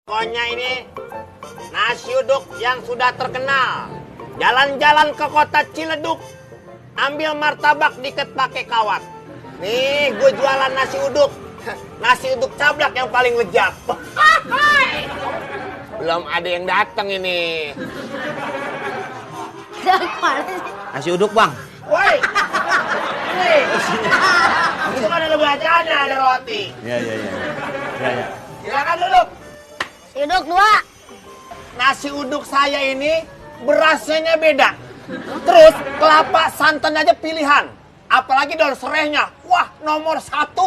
Pokoknya ini nasi uduk yang sudah terkenal. Jalan-jalan ke kota Ciledug, ambil martabak diikat pakai kawat. Nih, gue jualan nasi uduk. Nasi uduk cablak yang paling lezat. Belum ada yang datang ini. Nasi uduk, Bang. Woi, ini. Itu kan ada bacanya, ada roti. Iya. Silakan duduk. Uduk 2. Nasi uduk saya ini berasanya beda. Terus kelapa santan aja pilihan. Apalagi daun serehnya. Wah, nomor 1.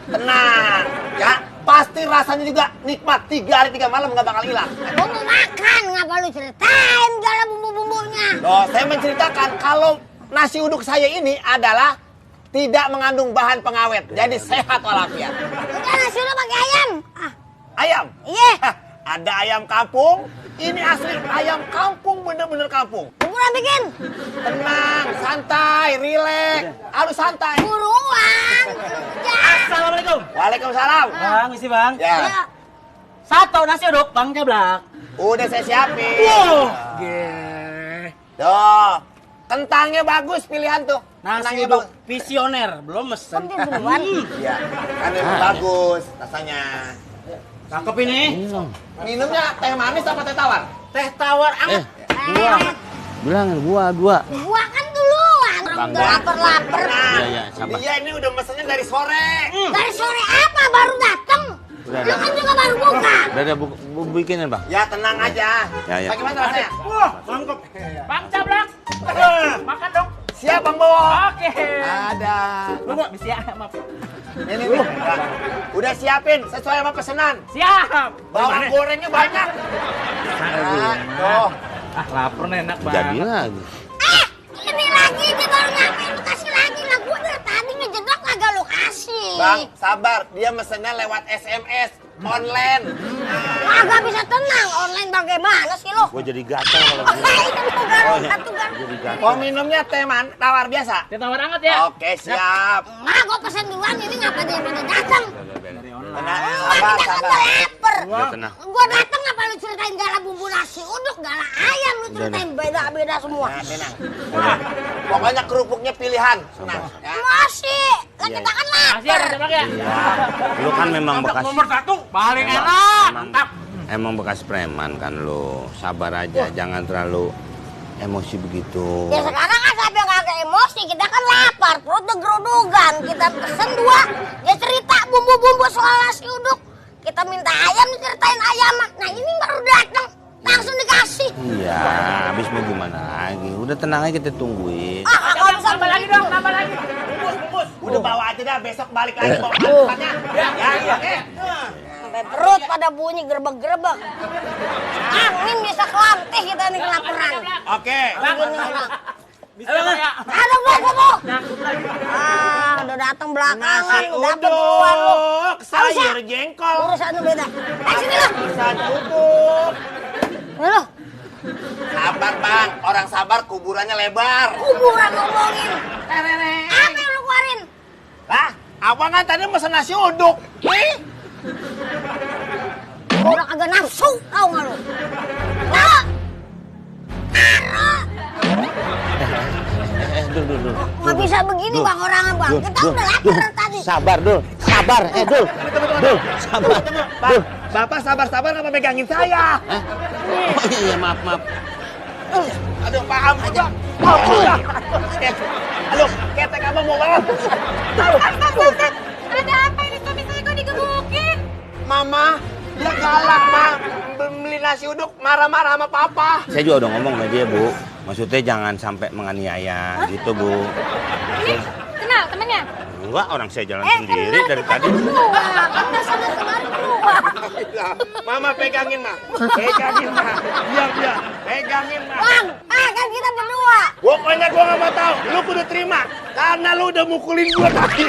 Tenang, ya. Pasti rasanya juga nikmat. 3 hari 3 malam nggak bakal hilang. Gua mau makan, ngapa lu ceritain segala bumbu-bumbunya? Loh, saya menceritakan kalau nasi uduk saya ini adalah tidak mengandung bahan pengawet. Jadi sehat walafiat. Udah nasi uduk pakai ayam. Ayam? Iya. Hah, ada ayam kampung. Ini asli ayam kampung, bener-bener kampung. Bubur bikin. Tenang, santai, rileks. Harus santai. Buruan. Assalamualaikum. Waalaikumsalam. Bang, misi bang. Ya, Satu nasi uduk, Bang Cablak. udah saya siapin. Wow. Tuh, kentangnya bagus pilihan tuh. Nasi Kentangnya uduk bagus. visioner, belum mesen. Kok dia duluan? Iya, kan memang bagus rasanya. Cakep ini. Minumnya teh manis apa teh tawar? Teh tawar anget. Bilang gua. Gua kan duluan. Bang, Udah Bang. lapar-lapar. Iya, sabar. Dia ini udah mesennya dari sore. Dari sore apa baru datang? Udah, Lu kan juga baru buka. Udah bikinin, Bang. Ya tenang aja. Ya. Bagaimana rasanya? Wah, mantap. Bang Cablak. Makan dong. Siap Bang Bowo. Oke. Ada. Tunggu, misi ya, maaf. Ini nih. Udah siapin sesuai sama pesanan. Siap. Bawang gorengnya banyak. Nah, tuh. Lapar nih, enak banget. Jadi lagi. Ini lagi dia baru nyampe lu kasih lagi lah. Gua dari tadi ngejedok kagak lu kasih. Bang, sabar. Dia mesennya lewat SMS online. Kagak bisa tenang online bagaimana sih lu? Gua jadi gatel kalau Oh, gini. ini mau garuk satu garuk. Jadi gatel. Mau minumnya teh tawar biasa? Teh tawar anget ya. Oke, siap. Nah, gua pesen duluan ini ngapa dia pada datang? Tenang, Gua sabar, kita kan sabar. udah lapar. Udah tenang. Gua datang ngapa lu ceritain gala bumbu nasi uduk, gala ayam lu ceritain beda-beda semua. Nah, tenang. Pokoknya kerupuknya pilihan. Tenang, ya. Masih, lah kita kan Masih ya, Bang lapar. Cablak ya. Lu kan memang bekas Nomor 1, paling enak. Mantap. emang bekas preman kan lu. Sabar aja, jangan terlalu emosi begitu. Ya sekarang kan sampai kagak emosi, kita kan lapar, perut degerudugan. Kita pesen 2, dia cerita bumbu-bumbu soal nasi uduk. Kita minta ayam, diceritain ayam. Nah ini baru datang, langsung dikasih. Iya, habis mau gimana lagi? Udah tenang aja kita tungguin. Kagak bisa Tambah lagi dong, tambah lagi. Bungkus. Udah bawa aja dah, besok balik lagi bawa makanannya. Ya, oke. sampai perut pada bunyi gerebek-gerebek. Angin bisa kelantih kita nih kelaparan. Oke. Bisa Bang ya. Ada gua. Nyangkut lagi. Udah datang belakangan, Nasi dapet duluan lu. uduk, sayur jengkol, Urusan lu beda. Sini lu. pisang uduk. Ini lu. Sabar Bang, orang sabar kuburannya lebar. Kuburan ngomongin. Apa yang lu keluarin? Lah, abang kan tadi mesen nasi uduk. Nih, Gua udah kagak nafsu, tau gak lu? Tahu? Dul. Nggak bisa begini Dul. bang orangnya bang. Kita udah lapar tadi. Sabar, Dul. Sabar, Dul. Dul, sabar. Pak, Bapak sabar-sabar apa megangin saya? Oh iya, maaf. Aduh, paham aja. Aduh, ketek abang mau banget. Ada apa ini suami saya kok digebukin? Mama, dia galak, Ma. Beli nasi uduk, marah-marah sama Papa. Saya juga udah ngomong sama dia, Bu. Maksudnya jangan sampai menganiaya gitu, Bu. Ini kenal temennya? Enggak, orang saya jalan sendiri dari tadi. Kan dasarnya kemarin berdua. Mama pegangin, Ma. Pegangin, Ma. Diam. Pegangin, Ma. Bang, kan kita berdua. Pokoknya gua nggak mau tahu. Lu kudu terima. Karena lu udah mukulin gua tadi.